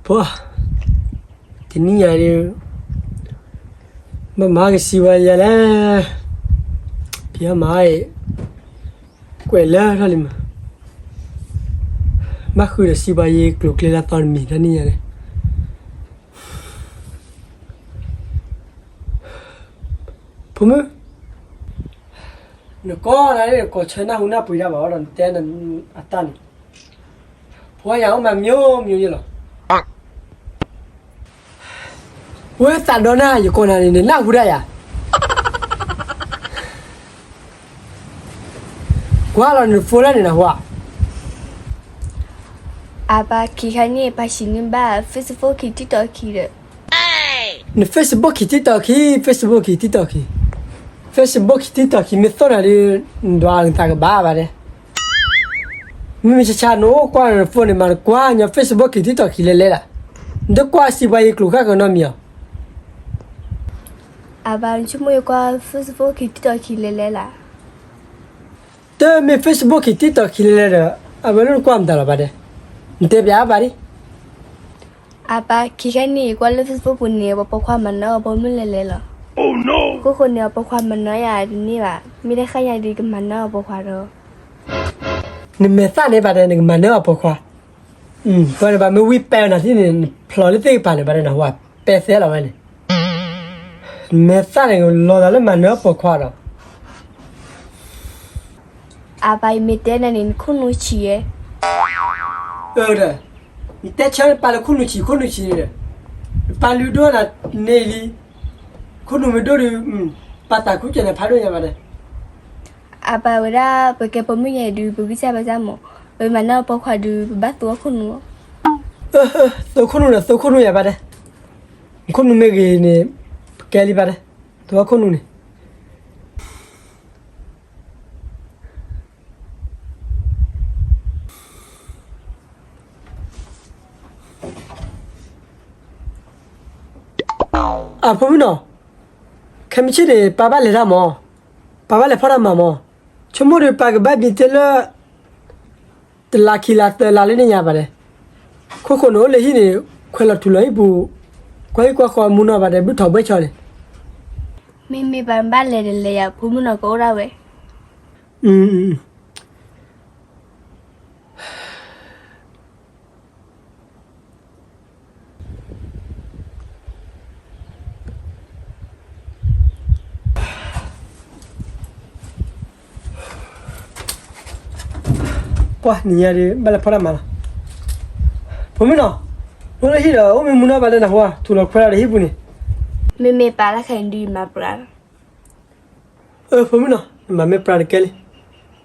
ပှၤ, တနံၤညါဒီး ဘၣ်မၤကစံးဝဲယၤလဲၣ်, ဖံးအမါအံၤ ကွဲးလၢထီၣ်လံမး, ဘၣ်ဃုာ်ဒီးစံးပှၤယ့ကျိၤကျဲလၢသီတမံၤတနံၤညါန့ၣ်, ဖိမုၣ်, နကိးနၤလၢနကိးဆၢနၢ်ဟူနၢ်ပှ့ၤတၢ်ဘၣ်ဒီး နတဲနအတၢ်န့ၣ်, ဖိယၤအိၣ်မး မျိုးမျိုးယဲလီၤ. ဝဲသးဒီနၤ ယကိးနၤန့ၣ် နနၢ်ဟူဒၣ်ယၤ, ကွၢ်လီၤနဖိလၢန့ၣ်နဟူဧါ. အပၢ်ခံခါန့ၣ် ပၢ်ဆံးန့ၢ်ဘၣ် Facebook ခံ TikTok ခံဒီး, န Facebook ခံ TikTok ခံ, Facebook ခံ TikTok ခံ, Facebook ခံ TikTok ခံ မ့ၢ်သိၣ်နၤဒီး နဒွးအသးကဘၣ်ဘၣ်ဒဲး, မ့မ့ၢ်ဆါဆါနအိၣ်ကွၢ်န phone န့ၣ်မး နကွၢ်ညီ Facebook ခံ TikTok ခံလဲၤလဲၤလၢ်, နတကွၢ်စံးပှၤယ့ကျိၤဃၣ်ကနီတမံၤဧါ. အပၢ် နဆိကမိၣ်ယကွၢ် Facebook ခံ TikTok ခံလဲၤလဲၤလၢ်. တမ့ၢ် Facebook ခံ TikTok ခံလဲၤလဲၤဒီး အဝဲလၢနကွၢ်မတၤလီၤဘၣ်ဒဲး, နတဲပျးအပၢ်ဒံး. အပၢ် ခံခါန့ၣ် ယကွၢ်လၢ Facebook ပူၤန့ၣ် ပှၤပိာ်ခွါမၤနၢၤအီၤပိာ်မုၣ်လဲၤလဲၤလီၤ. အဃိဃိန့ၣ် အပိာ်ခွါမၤနၢၤယၤတန့ၢ်ဘၣ်, မ့ၢ်တၢ်ဃၣ်ညါဒီးကမၤနၢၤအီၤပိာ်ခွါဒီး, နမဲာ်သၣ်န့ၣ်ဘၣ်ဒဲး နကမၤနၢၤအီၤပိာ်ခွါ, ပှၤန့ၣ်ဘၣ်မ့ၢ်ဝံပၢနၤသ့ၣ်န့ၣ် နဖျိးလၢသ့ၣ်ကပၤန့ၣ်ဘၣ်ဒဲး နဟူဧါ, ပဲသဲလီၤဝဲန့ၣ်, နမဲာ်သၣ်န့ၣ် လီၤသးလၢမၤနၢၤအီၤပိာ်ခွါဒီး အပၢ် ယမ့ၢ်တဲနၤန့ၣ် နခိၣ်နူာ်ဆံးဧါ. ဒီး, နတဲဆၢနပၢ်လၢခိၣ်နူာ်ဆံး ခိၣ်နူာ်ဆံးန့ၣ်ဒီး, နပၢ်လုၢ်ဒိၣ်နၤန့ၣ်လံ, ခိၣ်နူာ်မ့ၢ်ဒိၣ်ဒီး, ပာ်သးခုကဲၤနၤဖးဒိၣ်ညါဘၣ်ဒဲး. အပၢ် ဝဲဒၣ်ပကဲပိာ်မုၣ်ယဲဒုး ပဂံၢ်စၢ်ဘါစၢ်မး, ပမၤနၢၤအီၤပိာ်ခွါဒုး ပဘၣ်သူအခိၣ်နူာ်လီၤ. သူခိၣ်နူာ်ဒီး သူခိၣ်နူာ်ယၤဘၣ်ဒဲး, နခိၣ်နူာ်မ့ၢ်ဂ့ၤန့ၣ် ပကဲလံဘၣ်ဒဲး, သူအခိၣ်နူာ်န့ၣ် အဖိမုၣ်နီၤ, ခဲမုၢ်ဆ့ၣ်န့ၣ် ပၢ်ဘၣ်လဲၤတၢ်မး, ပၢ်ဘၣ်လဲၤဖီၣ်တၢ်မၤမး, ဆိကမိၣ်ဒီးပၢ်ကဘၣ်မံတ့ၢ်လၢ တလါခံလါသၢလါလၢန့ၣ်ညါဘၣ်ဒဲး, ခိၣ်ဃိန့ၣ်အိၣ်လၢဟံၣ်န့ၣ်, ခွဲးလီၤထူလီၤဟံၣ်ပူၤ, ကွၢ်ဟံၣ်ကွၢ်ဃီမူနီၤဘၣ်ဒဲး ဘုၣ်ထီၣ်ဘှဲၣ်ဆီန့ၣ်, မ့မ့ၢ်ပၢ်ဘၣ်လဲၤတလဲၤယၤ ဖိမုၣ်နီၤကအိၣ်ဒၣ်ဝဲ. ပှၤနံၤညါဒီး ဘၣ်လဲၤဖီၣ်တၢ်မၤလီၤ. ဖိမုၣ်နီၤ, အိၣ်လၢဟံၣ်ဒီး အိၣ်မ့ၢ်မူနီၤဘၣ်လၢနဟူဧါ, ထူလီၤခွဲးလီၤဒီးဟံၣ်ပူၤန့ၣ်, မ့မ့ၢ်ပၢ်လၢခဲအံၤဒုးမၤပြးလီၤ. ဖိမုၣ်နီၤ, နမၤမ့ၢ်ပြးတကဲလံ,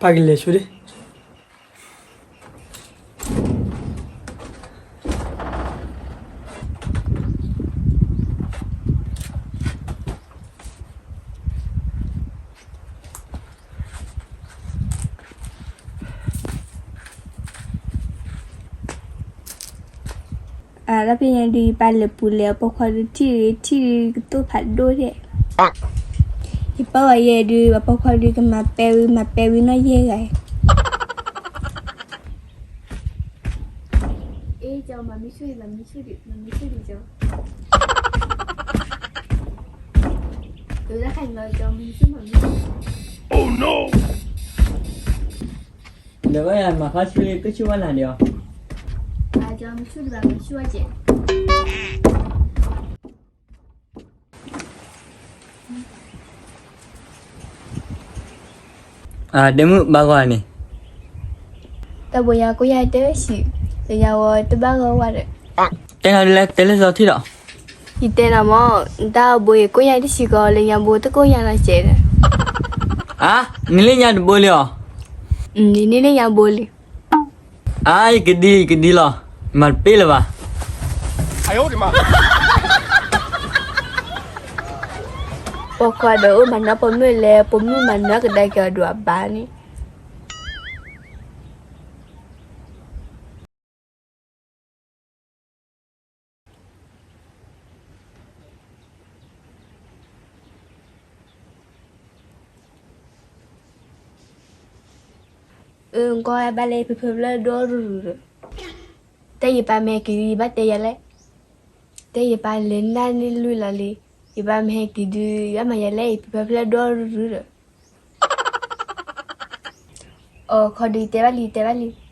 ပၢ်ကလဲၤဆိဒံး. အတၢ်ဖဲညါဒုး ယပၢ်လဲၤပူၤလဲၤ အပိာ်ခွါဒုးထံၣ်ဒုး ထံၣ်ဒုးကတိၢ်ဖးဒိၣ်ဒဲး, ယပၢ်ဝဲယဲဒုး အပိာ်ခွါဒုးကမၤပဲဝံၤ မၤပဲဝံၤနီၢ်ယဲၢ်ဂၤအံၤ. ဒီးဝဲယမၤဖါဆူလံ ကဆူၣ်ဝဲနၤဒီးအီၤ, တဲမုၣ်ဘၣ်ဂီၢ်န့ၣ်, တၢ်ဘိညါကိးညါတဆံး, လၢညါဝဲတဘၣ်ဂီၢ်ဝဲဒီး, တဲနၤဒ်လဲၣ် တဲလၢစီထံၣ်ဒီး, ယတဲနၤမ့ၢ်, တၢ်ဘိအံၤကိးညါတဆံးကီး လၢညါဘိတကိးညါနီၤစဲးဒီး, အါ, နလၢညါတဘိလံအီၤ, နလၢညါဘိလံ. အါ, ယကဒံ ယကဒံလီၤ, မၤတပ့ၢ်လၢၤဘၣ်. ပိာ်ခွါဒီးအိၣ်မၤနၢၤပိာ်မုၣ်လဲၣ်, ပိာ်မုၣ်မၤနၢၤကဒါက့ၤအီၤဒိၣ်အဘၣ်န့ၣ်. အၢ ကွၢ်ဘၣ်လဲၣ် ဖဲဖဲလၢဒိၣ်ရူၤရူၤဒီး, တၢ်ယပၢ်မ့ၢ်က့ၤ ယဘၣ်တဲယၤလဲၣ်. တဲယပၢ်လဲၤနၢ်န့ၢ်လွံၢ်လီၤလံ, ယပၢ်မ့ၢ်ဟဲက့ၤဒုး ယမၤယၤလဲၣ် ယပၢ်ဖဲလဲၣ်ဒီရုၢ်ဒီး, အိ ခီဒုး ယတဲဘၣ်လံ ယတဲဘၣ်လံ.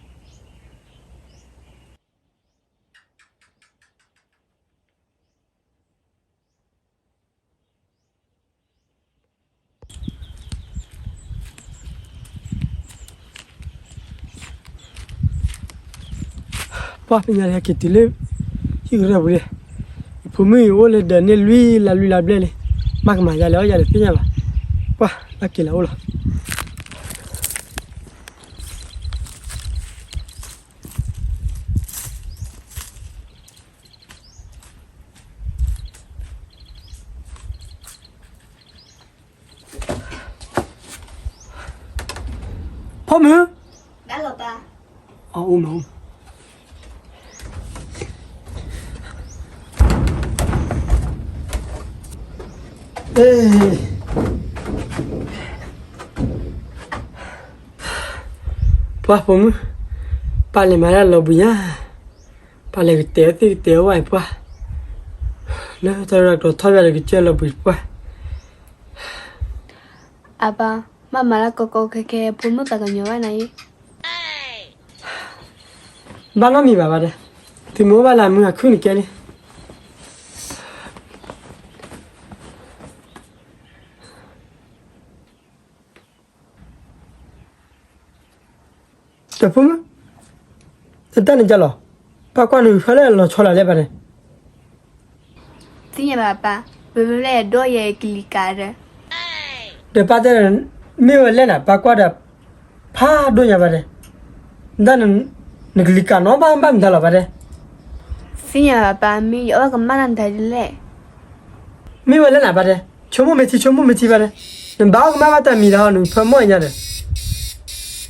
ပှၢ် ဖဲညါလၢဟဲက့ၤတုၤလၢ ဟံၣ်ကရၢၢ်ပူၤလံ, ယဖိမုၣ်အိၣ်လၢဒၢးန့ၢ်လွံၢ်လါလွံၢ်လါဘျဲၣ်လံ, မၤကမၤယၤလဲၣ်အီၣ်ယၤလဲၣ်သ့ၣ်ညါဘၣ်, ပှၢ် လၢက့ၤလၢအိၣ်လီၤ. ဖိမုၣ်, အိၣ်မး, ပှၢ် ဖိမုၣ်, ပၢ်လဲၤမၤတၢ်လီၤဘှံးညါ, ပၢ်လဲၤကတဲာ်အီၣ်သ့ၣ်ကတဲာ်အီၣ်ဝဲပှၢ်, လၢတၢ်ရၢၢ်ကတီၤထီၣ်ဘၣ်ဒီးကစၢၢ်လီၤဘှံးပှၢ်. အပၢ်, မ့ၢ်မၤလၢကီကီခဲခဲ ဖိမုၣ်သးကညီၤဘၣ်နၤအံၤ, ဘၣ်နီတမံၤဘၣ်ဘၣ်ဒီး, သုမ့ၢ်အိၣ်ဘၣ်လၢအမုာ်အခုၣ်န့ၣ်ကဲလံ. ဒီးဖိမုၣ်, တၢ်န့ၣ်ကလီၤ, ပၢ်ကွၢ်နဖၢလၢလီၤဆီလီၤလဲၣ်ဘၣ်ဒီး, သ့ၣ်ညါဘၣ်ပၢ်, ပဖဲလဲၣ်ဒီးယကလံၤကၤဒီး, ဒီးပၢ်တဲ, မ့ၢ်ဝဲလဲၣ်နၤ ပၢ်ကွၢ်ဒီး, ဖးဒိၣ်ညါဘၣ်ဒီး, ဒၣ်, နကလံၤကၤနီတဘၣ်မတၤလီၤဘၣ်ဒီး, သ့ၣ်ညါဘၣ်ပၢ် မ့ၢ်ယအီၣ်ကမၣ်တၢ်မတၤဒ်လဲၣ်. မ့ၢ်ဝဲလဲၣ်နၤဘၣ်ဒီး, ဆိကမိၣ်မ့ၢ်ထံ ဆိကမိၣ်မ့ၢ်ထံဘၣ်ဒီး, နဘၣ်အီၣ်ကမၣ်ဘၣ်တၢ်မံၤဒီး နဖၢမီၢ်အံၤညါဒီး,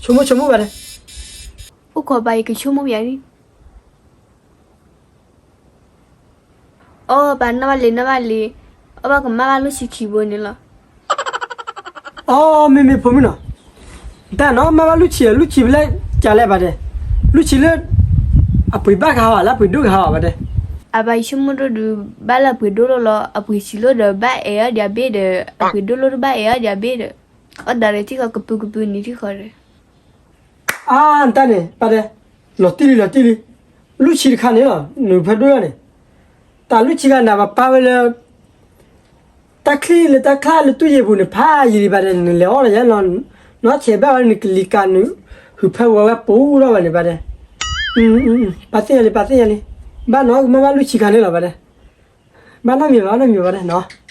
ဆိကမိၣ်ဆိကမိၣ်ဘၣ်ဒီး, အိၣ်ခိးပၢ် ယကဆိကမိၣ်ယၤလံ. အိ ပၢ်နီၣ်ဘၣ်လံ နီၣ်ဘၣ်လံ, အီၣ်ဘၣ်ကမၣ်ဘၣ်လၢဆံခံဘိန့ၣ်လီၤ. အိ မ့မ့ၢ်ဖိမုၣ်နီၤ, တၢ်နီၣ်မၢ်ဘၣ်လၢဆံ, လၢဆံဖဲလဲၣ်ကလဲၣ်ဘၣ်ဒီး, လၢဆံလၢ, အပှ့ၤဘၣ်ကဟးဘၣ် လၢအပှ့ၤဒိၣ်ကဟးဘၣ်ဘၣ်ဒီး, အပၢ် ယဆိကမိၣ်ဒိၣ်ဒုး ဘၣ်လၢအပှ့ၤဒိၣ်လိၣ်လီၤ, အပှ့ၤဆံးလိၣ်ဒီးဘၣ်အဲၣ်အီၣ်ဒံးအဘ့ၣ်ဒီး, အပှ့ၤဒိၣ်လိၣ်တဘၣ်အဲၣ်အီၣ်ဒံးအဘ့ၣ်ဒီး, အီၣ်ဒၣ်ရ့ၤထံၣ်ဃီကပုာ်ကပုာ်န့ၣ်ထံၣ်ဃီဒီး အါ တၢ်န့ၣ် ပၢ်တဲ, လီၤတံၢ်လံ လီၤတံၢ်လံ, လွံၢ်ဆံတခါန့ၣ်လီၤ နဖၢဒိၣ်လီၤန့ၣ်, တၢ်လွံၢ်ဆံခါန့ၣ် ပပာ်ဝဲလၢ တၢ်ချံလၢတၢ်ချါလၢတူၢ်ယံၤပူၤန့ၣ် ဖးယံၤဒံးဘၣ်ဒီး နလဲၤအီၣ်လီၤယဲလီၤ, နီၢ်ဆဲးဘၣ်ဝဲနကလံၤကၤနုာ်, ဟုးဖၢဝဲဝဲပူၤထီၣ်ဝဲန့ၣ်ဘၣ်တဲ, ပၢ်သ့ၣ်ညါလံ ပၢ်သ့ၣ်ညါလံ, ဘၣ်နီၣ်ကမၢ်ဘၣ်လွံၢ်ဆံခါန့ၣ်လီၤဘၣ်တဲ, ဘၣ်နီတမံၤဘၣ် ဘၣ်နီတမံၤဘၣ်တဲနီၤ